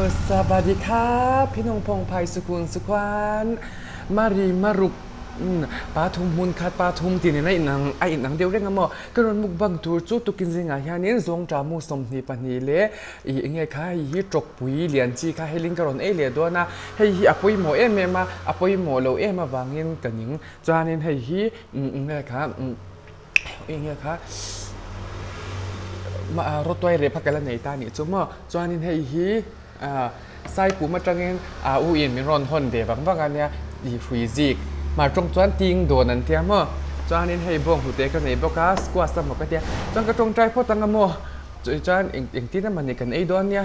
สวัสดีครับ พี่น้องพงไพสุขุนสุขวาน Mari maruk pa thum hmun khat pa thum tih nen a inang a inang deuh reng a maw ka rawn mukbang tur chu tukin zingah hianin zawngṭah mu 22 leh ih enge kha hei hi tawkpui lian chi kha helin ka rawn ei leh dawn a hei hi a pawimawh em em a a pawimawh lo em avangin ka ning chuanin hei hi enge kha enge kha rawtuai rep kha ka la nei ta a nih chu maw chuanin hei hi. Saipum atangin a u in min rawn hawn ve vang vang a nia tih hrui zik. Hmar tawng chuan ting dawn an tia maw? Chuanin hei bawng hlute ka nei bawk a, squash a maw ka tia. Chuan ka tawngtai phawt ang a maw? Chuan engtin emaw ni kan ei dawn nia.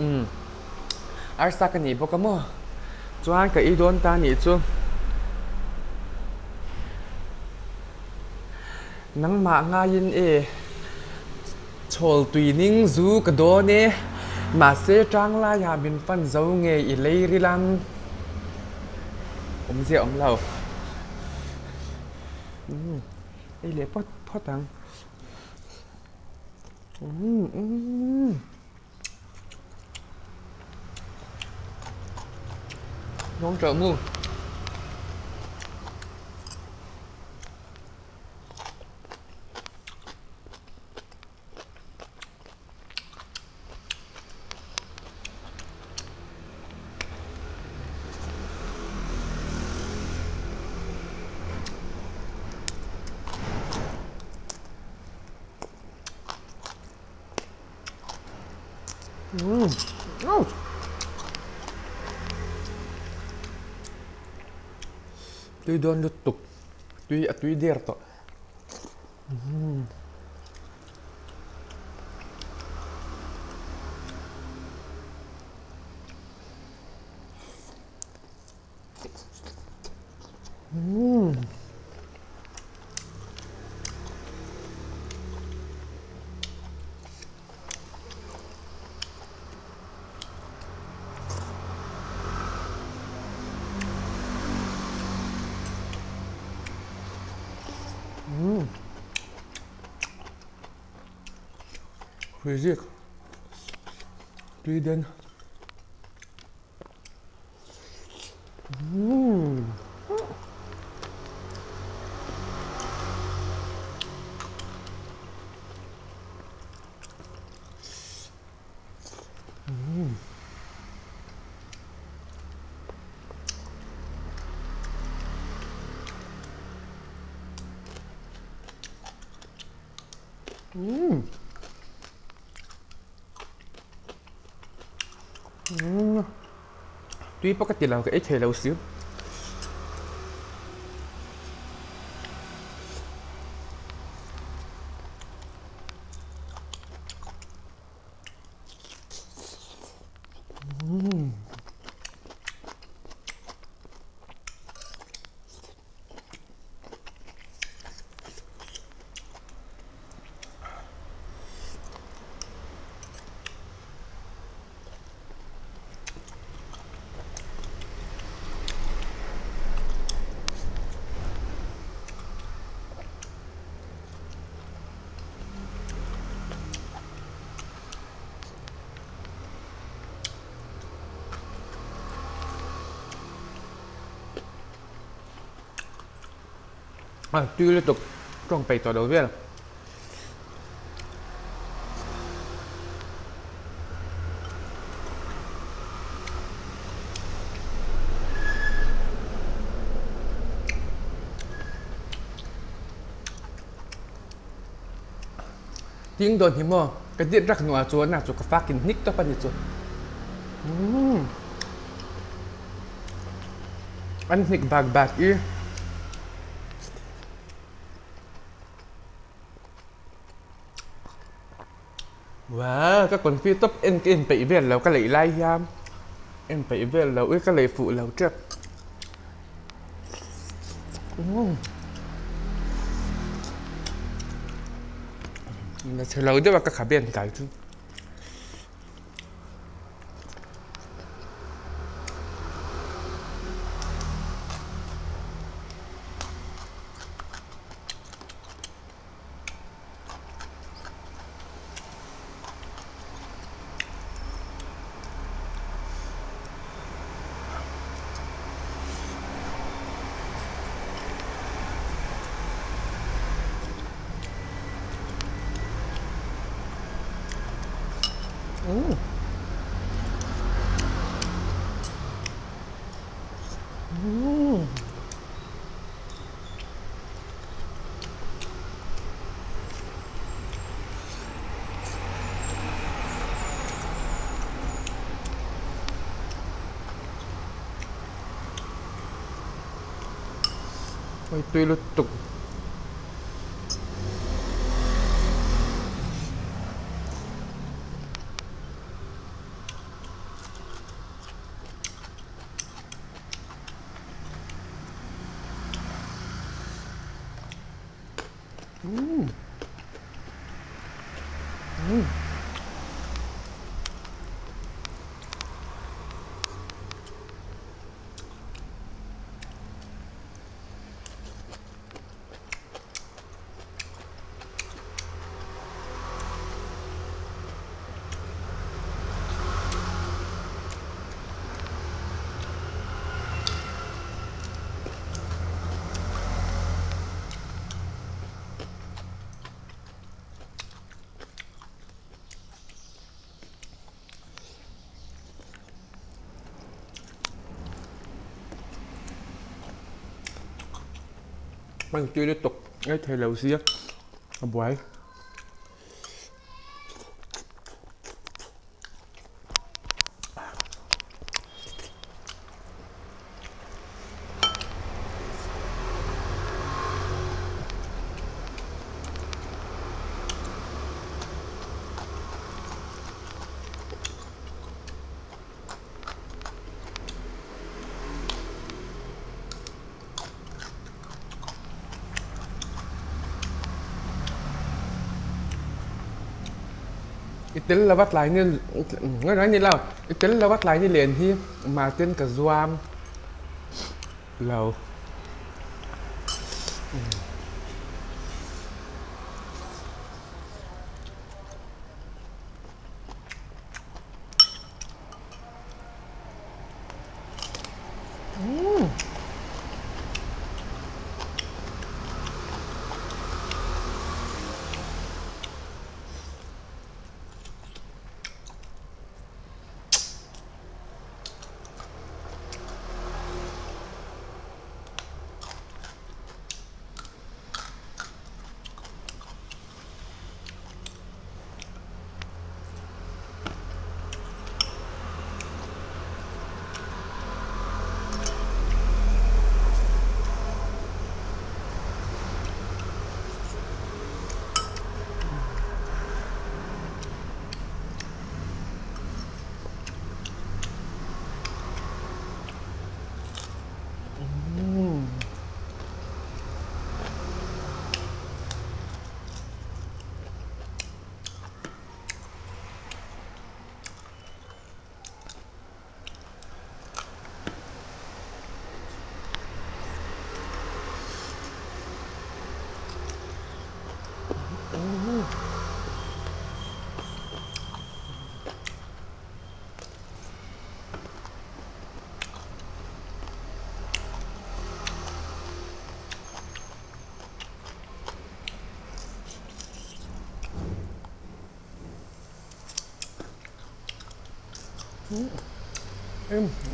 Umm arsa ka nei bawk a maw? Chuan ka ei dawn ta nih chu. Nangmah ngaiin e, chhawl tui ning zu ka dawn e, mahse tang laiah min fan zo nge i lei ril ang? Awmzia awm lo. Umm ei leh phawt phawt ang. Umm. Nóng trợ mu. Tui dawn lutuk tui a tui der tawh. Hruizik tui den. Tui pawh ka ti lo ka ei thei lo si. A tui lutuk tawng peih tawh lo vel. Ting dawn hi maw ka dit rak hnuah chuan a chu ka fakin hnik tawp a ni chu. Umm an hnik bak bak i. Wow ka confi tawp en ka inpeih vel lo ka leih lai hian inpeih vel lo i ka leih fuh lo tep. Chhe lo deuh a ka khabe an kai chu. Hei tui lutuk. Hei tui lutuk ei thei lo sia a buai. I tel lova tlai ni ngaih ni lo i tel lova tlai ni len hi mah ten ka zuam lo.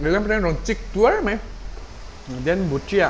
Lehlam atangin rawn chik tuar mai then bhutia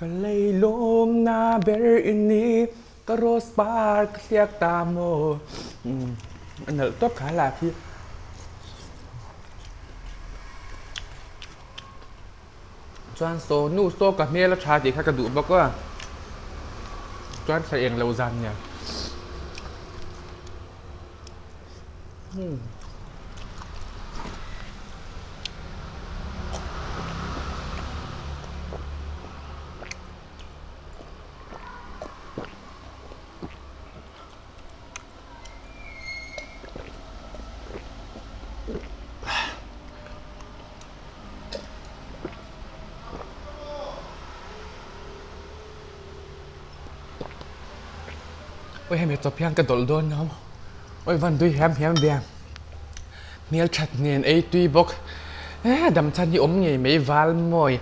Ka leilawmna ber i ni, ka rose par ka hliak ta maw? A nalh tawp kha la khi. Chuan saw nu saw ka hmel a tha tih kha ka duh bawk a, chuan thla eng lo zan nia. Oi hemi chawp hian ka dawlh dawn lo oi van tui hiam hiam ve hmel that nen ei tui bawk eh dam chhan hi awm ngei mai val mawi.